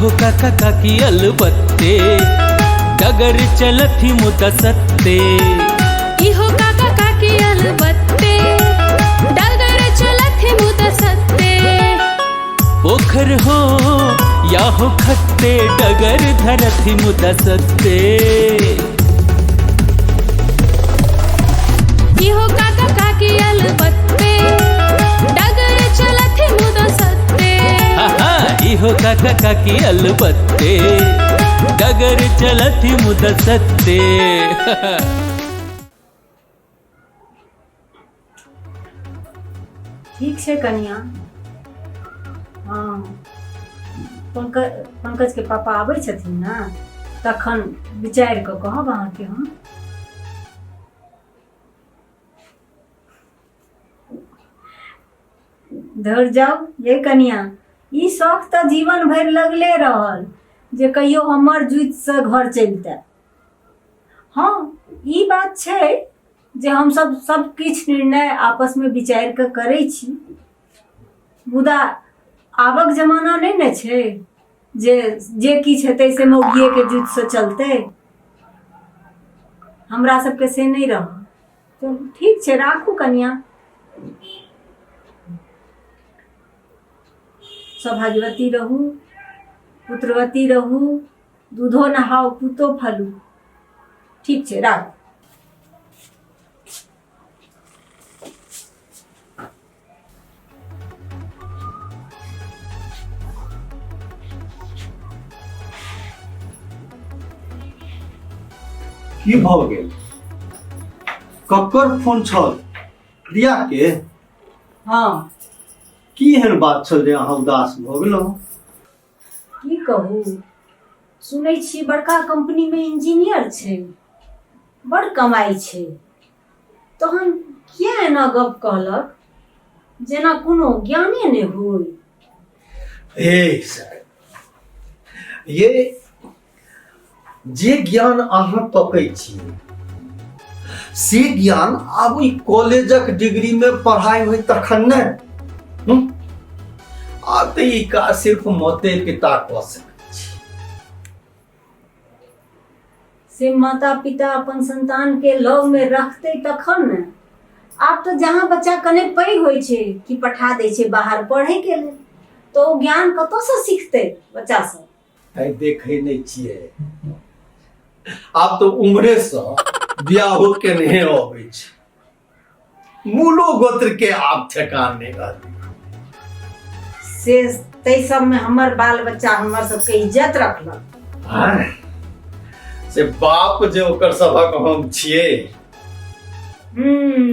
इहो काका काकी अलबत्ते, डगर चलथि मुदा सत्ते। इहो काका काकी अलबत्ते, डगर चलथि मुदा सत्ते। पोखर हो या हो खत्ते, डगर धरथि मुदा सत्ते। इहो काका काकी अलबत्ते, डगर चलथि मुदा सत्ते। हा, इहो काका काकी अलबत्ते, डगर चलथि मुदा सत्ते। ठीक छै कनिया। हँ, पंकज, पंकजके पापा आबै छथिन ने, तखन विचारि कऽ कहब अहाँके हम। धरि जाउ ये कनिया, ई शौक तऽ जीवन भरि लगले रहल जे कहियो हमर जुतिसँ घर चलितै। हँ, ई बात छै जे हमसभ सब किछु निर्णय आपसमे विचारि कऽ करै छी, मुदा आबक जमाना नहि ने छै जे जे किछु हेतै से मौगिएके जुतिसँ चलतै। हमरा सबके से नहि रहल। चलू ठीक छै, राखू कनिया। सौभाग्यवती रहू, पुत्रवती रहू, दूधो नहाउ पूतो फलू। ठीक छै, राखू। की भऽ गेल? ककर फोन छल? प्रिया के? हाँ। की एहन बात छल जे अहाँ उदास भऽ गेलहुँ? की कहू, सुनै छी बड़का कंपनीमे इंजीनियर छै, बड़ कमाइ छै, तहन किया एना गप कहलक जेना कोनो ज्ञाने नहि होय। हे सर, ये जे ज्ञान अहाँ तकै छी से ज्ञान आब ई कॉलेजक डिग्री में पढ़ाई होय तखन ने। हम्म? आब तऽ ई काज सिर्फ माते पिता कऽ सकै छै। से माता पिता अपन संतान के लव में रखते तखन ने। आब तऽ जहाँ बच्चा कने पैघ होइ छै कि पठा दै छै बाहर पढ़े के लेल, तऽ ओ ज्ञान कतऽसँ सीखतै बच्चा सब? आइ देखै नहि छियै, आब तऽ उम्रेसँ बियाहो केनहे अबै छै, मूलो गोत्र के आब ठेकान नहि रहलै। से ताहि सबमे हमर बाल बच्चा हमर सबके इज्जत रखलक। आँय, से बाप जे ओकर सभक हम छियै।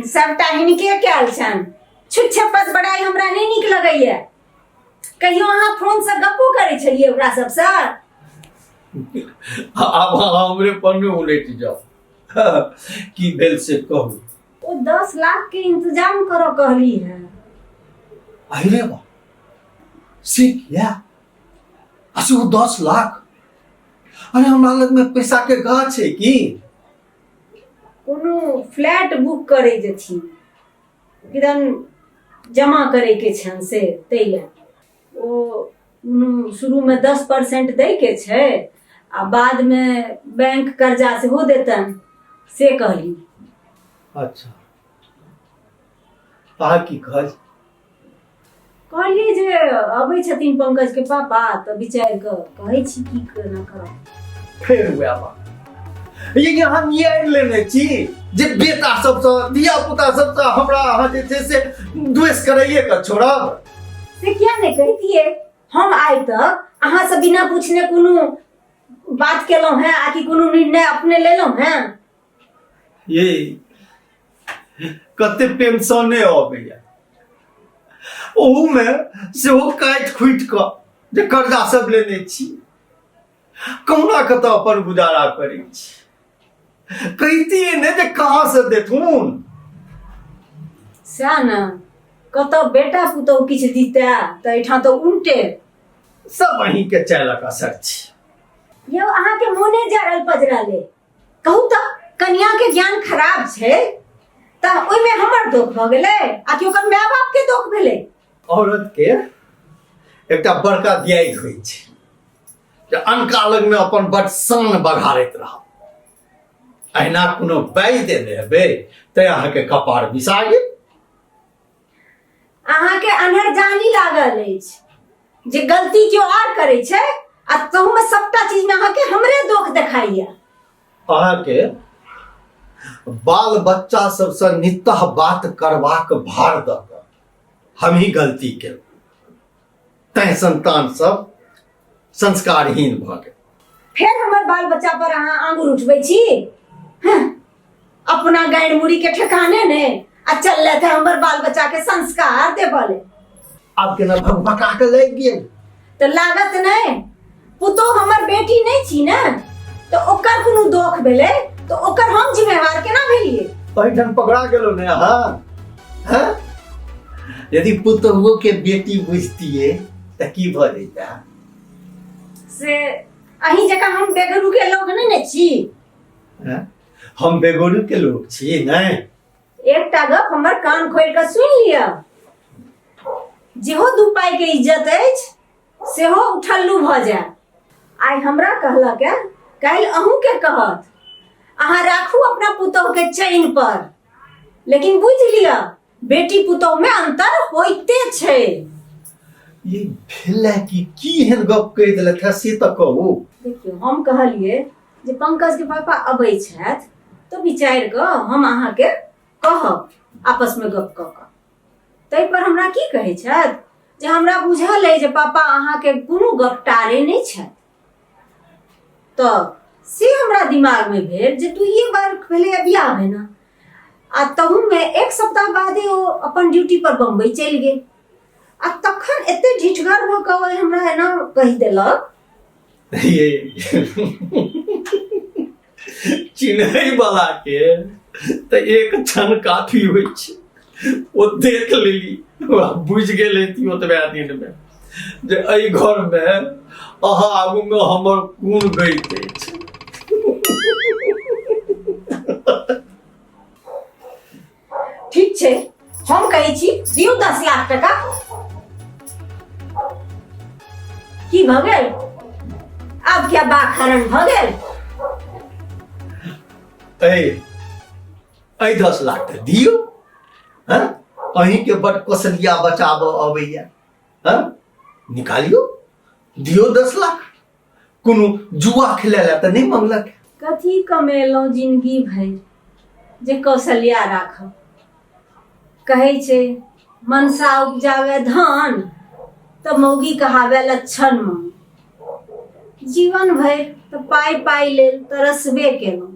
सबटा हिनके कयल छनि। छुच्छे पद बड़ाई हमरा नहि नीक लगैया। कहियो अहाँ फोन से गप्पो करै छलियै ओकरा सबसँ? आब अहाँ हमरे पर नहि उलटि जाउ। की भेल से कहू। ओ 10 लाख के इंतजाम करऽ कहली है। अरे बा, से किया? आ से ओ 10 लाख? अरे हमरा लग में पैसा के गाछ है की? कोनो फ्लैट बुक करै जेथिन, किदन जमा करैके छनि से ताहि लए। ओ कोनो शुरूमे 10% दैके छै आ बादमे बैंक कर्जा सेहो देतनि, से कहली। अच्छा, अहाँ की कहल? कहलियै जे अबै छथिन पंकजके पापा तऽ विचारि कऽ कहै छी की केना करब। फेर वएह बात, ये अहाँ नियारि लेने छी जे बेटा सबसँ धिया पुता सबसँ हमरा अहाँ जे छै से द्वेष करैये के छोड़ब। से किया नहि कहितियै? हम आइ तक अहाँसँ बिना पूछने कोनो बात केलहुँ हेँ आ कि कोनो निर्णय अपने लेलहुँ हेँ? ये कते पेंशने अबैया, ओहूमे सेहो काटि खुटि कऽ जे कर्जा सब लेने छी, कहुना कऽ तऽ अपन गुजारा करै छी। कहितियै ने जे कहाँ से देथुन। सएह ने, कतऽ बेटा पुतहु किछु दितै तऽ एहिठाम तऽ उल्टे। सब अहींके चालक असर छी। यौ, अहाँके मोने जरल पजरल अइ। कहू तऽ, कनिया के ज्ञान खराब छै तऽ ओहिमे हमर दोख भऽ गेलै आ कि ओकर माय बाप के दोख भेलै? औरत के एकटा बड़का व्याधि होइ छै, जे अनका लगमे अपन बड शान बघारैत रहब। अहिना कोनो बाजि देने हेबै तैं अहाँके कपार बिसा गेल। अहाँके अन्हर जानी लागल अछि जे गलती केओ आर करै छै आ तहूमे सबटा चीजमे अहाँके हमरे दोख देखाइया। अहाँके बाल बच्चा सबसँ नित्तह बात करबाक भार दऽ कऽ हमही गलती केलहुँ, तैं संतान सब संस्कारहीन भऽ गेल। फेर हमर बाल बच्चा पर अहाँ आंगुर उठबै छी? हँ, अपना गाड़ि मुड़ी के ठेकाने ने आ चलले थे हमर बाल बच्चा के संस्कार देबऽ ले। आब केना भकभका के लागि गेल? तऽ लागत नहि, पुतोह हमर बेटी नहि छी ने, तऽ ओकर कोनो दोख भेलै तऽ ओकर हम जिम्मेवार केना भेलियै? एहिठाम पकड़ा गेलो ने अहाँ? हैं? यदि पुतोहुओ के बेटी बुझतियै तऽ की भऽ जैता? से अहीं जकाँ हम बेगरू के लोग नहि ने छी। हैं? हम बेगरू के लोग छी नहि? एकटा गप हमर कान खोलि कऽ सुनि लिअ, जेहो दू पाई के इज्जत अछि सेहो उठल्लू भऽ जायत। आइ हमरा कहलक है, काल्हि अहूँ के कहत। अहाँ राखू अपना पुतोह के चैन पर, लेकिन बुझि लिअ बेटी पुतोह में अंतर होइते छै। ये भेलै कि की एहन गप कहि देलक है से तऽ कहू। देखियौ, हम कहलियै जे पंकज के पापा अबै छथि तऽ विचारि कऽ हम अहाँके कहब आपसमे गप कऽ कऽ। ताहि पर हमरा की कहै छथि जे हमरा बुझल अइ जे पापा अहाँके कोनो गप टारे नहि छथि। तऽ से हमरा दिमागमे भेल जे दुइए बार भेलैए बियाह भेना, आ तहूमे एक सप्ताह बादे ओ अपन ड्यूटी पर बम्बई चलि गेल, आ तखन एते ढिठगर भऽ कऽ हमरा एना कहि देलक। ये चिन्है वाला के तऽ एक क्षण काफी होइ छै। ओ देख लेली, बुझि गेल हेती ओतबे दिनमे जे एहि घरमे अहाँ आगूमे हमर कोन गैत अछि। ठीक छै, हम कहै छी दियौ 10 लाख टका। की भऽ गेल? आब क्या बाखरण भऽ गेल? एहि 10 लाख तऽ दियौ। हँ, अहींके बड कौशलिया बचाबऽ अबैया। हँ, निकालियौ, दियौ 10 लाख। कोनो जुआ खेलै लए तऽ नहि मंगलक। कथी कमेलहुँ जिंदगी भरि जे कौशल्या राखब? कहै छै मनसा उपजावे धान तऽ मौगी कहावे लक्षण मान। जीवन भरि तऽ पाइ पाइ लेल तरसबे केलहुँ,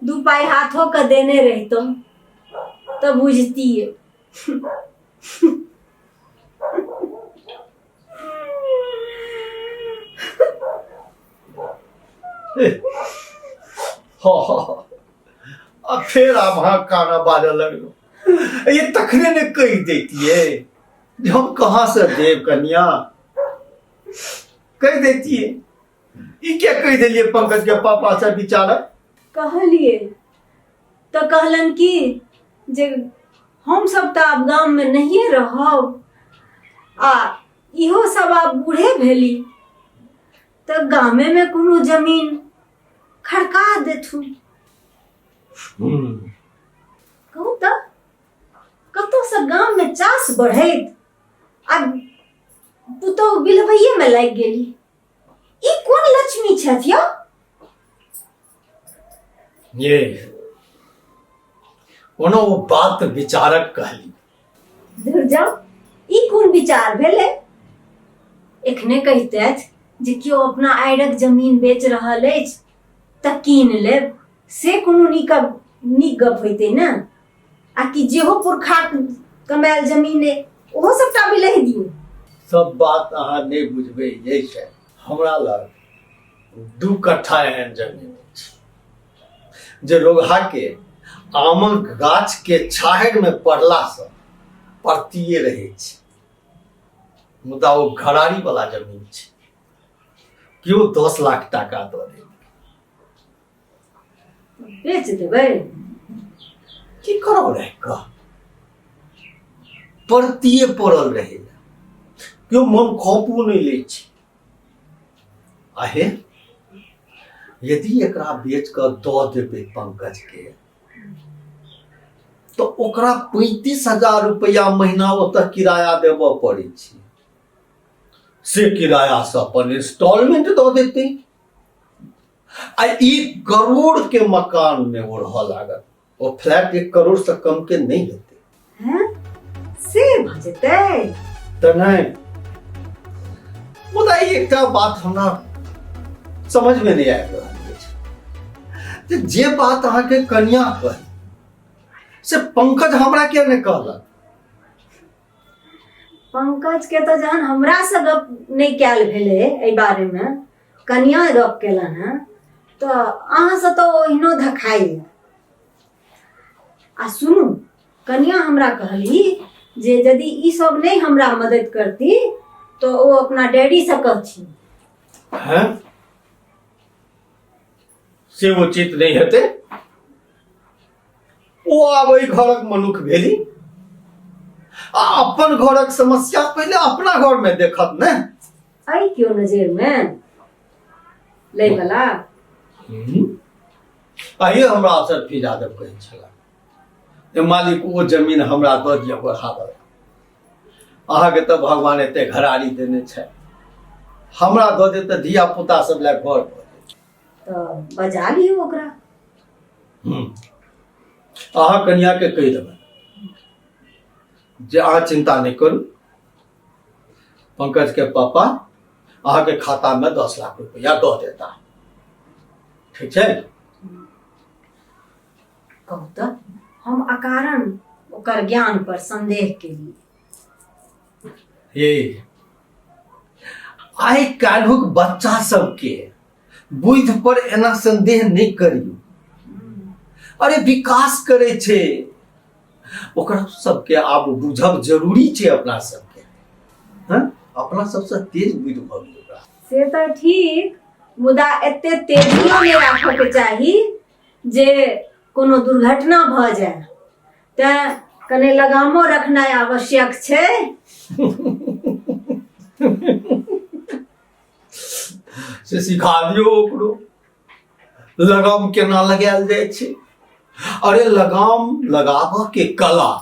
दू पाइ हाथो के देने रहितहुँ तऽ बुझतियै। आ फेर आब अहाँ काना बाजऽ लगलहुँ। ये तखने ने कहि दैतियै जे हम कहाँ से देब कनिया, कहि दैतियै। ई क्या कहि देलियै पंकज के पापा से बिचारा? कहलियै तऽ कहलनि कि जे हम सब तऽ आब गाममे नहिए रहब आ इहो सब आब बूढ़े भेली, तऽ गामेमे कोनो जमीन खड़का देथुन। कहू तऽ कतौसँ गाममे चास बढ़ैत आ पुतोहु बिलबैएमे लागि गेली। ई कोन लक्ष्मी छथि यौ? ये कोनो बात विचारक कहली। धुर जाउ, ई कोन विचार भेलै? एखने कहितथि जे केओ अपना आयरक जमीन बेच रहल अछि तऽ कीन लेब, से कोनो नीक नीक गप होइतै ने? आ कि जेहो पुरखा कमायल जमीन अइ ओहो सबटा बिलहि दियौ। सब बात अहाँ नहि बुझबै। जे छै हमरा लग 2 कट्ठा एहन जमीन अछि जे रोगहा के आमक गाछ के छाहरि में पड़ला से परतिये रहै छै, मुदा ओ घरारी वाला जमीन छै, केओ 10 लाख टाका दऽ देत। बेच देबै? की करब राखि कऽ, परतिये पड़ल रहै, केओ मन खपू नहि लै छै। आहे, यदि एकरा बेच कऽ दऽ देबै पंकज के तऽ ओकरा 35,000 रुपया महीना ओतऽ किराया देबऽ पड़ै छै, से किराया से अपन इंस्टॉलमेंट दऽ देतै आ 1 करोड़ के मकान में ओ रहऽ लागत। ओ फ्लैट 1 करोड़ से कम के नहीं हेतै। हैं, से भऽ जेतै? तऽ नहि। मुदा ई एकटा बात हमरा समझमे नहि आबि रहल अछि जे जे बात अहाँके कनिया कहली से पंकज हमरा किया नहि कहलक? पंकज के तऽ जहन हमरा से गप नहि कयल भेलै एहि बारे मे, कनिया गप केलनि हेँ, तऽ अहाँसँ तऽ ओहिनो धखाइए। आ सुनू, कनिया हमरा कहली जे यदि ई सब नहि हमरा मदद करती तऽ ओ अपना डैडीसँ कहथिन। हैं, से उचित नहि हेतै। ओ आब एहि घरक मनुख भेली आ अपन घरक समस्या पहिले अपना घर में देखत ने। अइ क्यों नजर में लै बला। आइए हमरा असरफी यादव कहै छला जे मालिक ओ जमीन हमरा दऽ दिअ बढ़ाबल, अहाँके तऽ भगवान एते घरारी देने छै, हमरा दऽ दे तऽ धिया पुता सब लए घर भऽ जेतै। तऽ बजा लियौ ओकरा। अहाँ कनिया के कहि देबै जे अहाँ चिंता नहि करू, पंकज के पापा अहाँके खाता में 10 लाख रुपया दऽ देता। ठीक छै? कहू तऽ हम अकारण ओकर ज्ञान पर संदेह केलियै। हे, आइ काल्हुक बच्चा सबके बुद्धि पर एना संदेह नहि करियौ। अरे विकास करै छै, ओकरा सबके आब बुझब जरूरी छै अपना सबके। हँ, अपना सबसँ तेज बुद्धि भऽ गेलै ओकरा। से तऽ ठीक, मुदा एते तेजियो नहि राखऽके चाही जे कोनो दुर्घटना भऽ जाय, तेँ कने लगामो रखनाइ आवश्यक छै। से सिखा दियौ ओकरो लगाम केना लगायल जाइ छै। अरे लगाम लगाबऽ के कला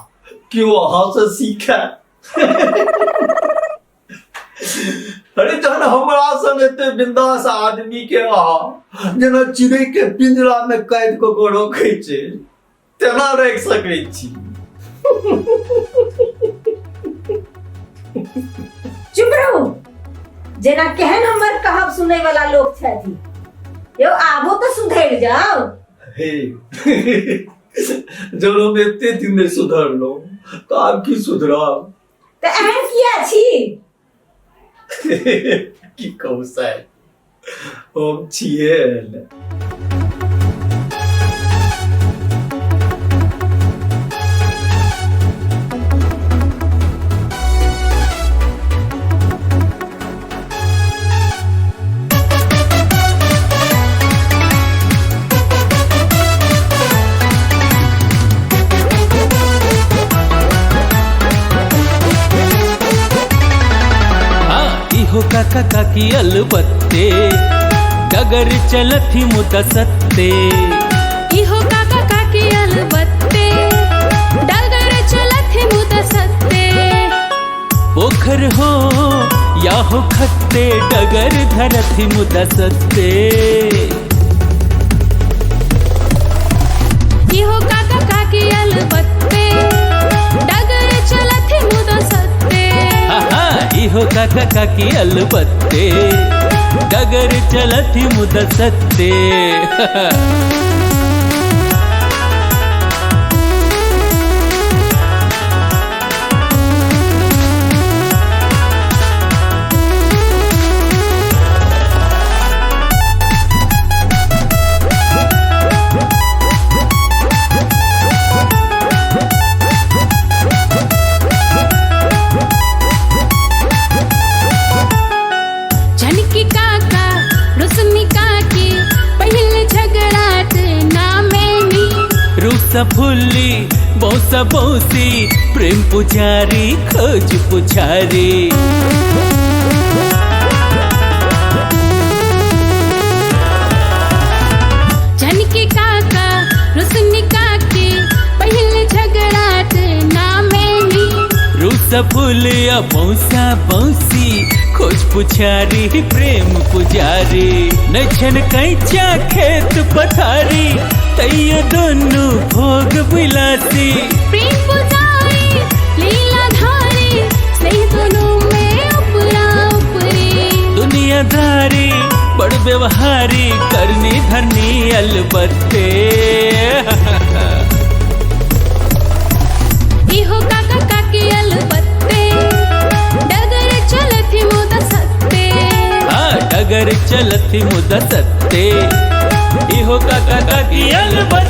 केओ अहाँ से सीखे? अरे जहन हमरा सन एते बिंदास आदमी के अहाँ जेना चिड़ै के पिंजरा में कैद कऽ के रखै छै तेना राखि सकै छी। चुप रहू, जेना केहन हमर कहब सुनै वाला लोक छथि। यौ आबो तऽ सुधरि जाउ। हे, जब हम एते दिन नहि सुधरलहुँ तऽ आब की सुधरब? तऽ एहन किया छी? की कहू साहेब, हम छियै एहन। इहो काका काकी अलबत्ते, डगर चलथि मुदा सत्ते। इहो काका काकी अलबत्ते, डगर चलथि मुदा सत्ते। पोखर हो या हो खत्ते, डगर धरथि मुदा सत्ते। इहो काका काकी अलबत्ते, डगर चलथि मुदा सत्ते। इहो काका काकी अलबत्ते, डगर चलथि मुदा सत्ते। झनकी काका रोशनी काकी, पहले झगड़ात ना मैनी। रूसा फुल्ली बौसा बौसी, प्रेम पुजारी खोज पुछारी। फूल आ बौसा बौसी, खोज पुछारी प्रेम पुजारी। नछन कैचा खेत पथारी, तैयो दोनों भोग विलासी। प्रेम पुजारी लीला धारी, स्नेह दोनों में उपरा उपरी। दुनियादारी बड़ व्यवहारी, करनी धरनी अलबत्ते। इहो काका काकी अलबत्ते, डगर चलथि मुदा सत्ते। हाँ, डगर चलथि मुदा सत्ते, इहो काका काकी अलबत्ते।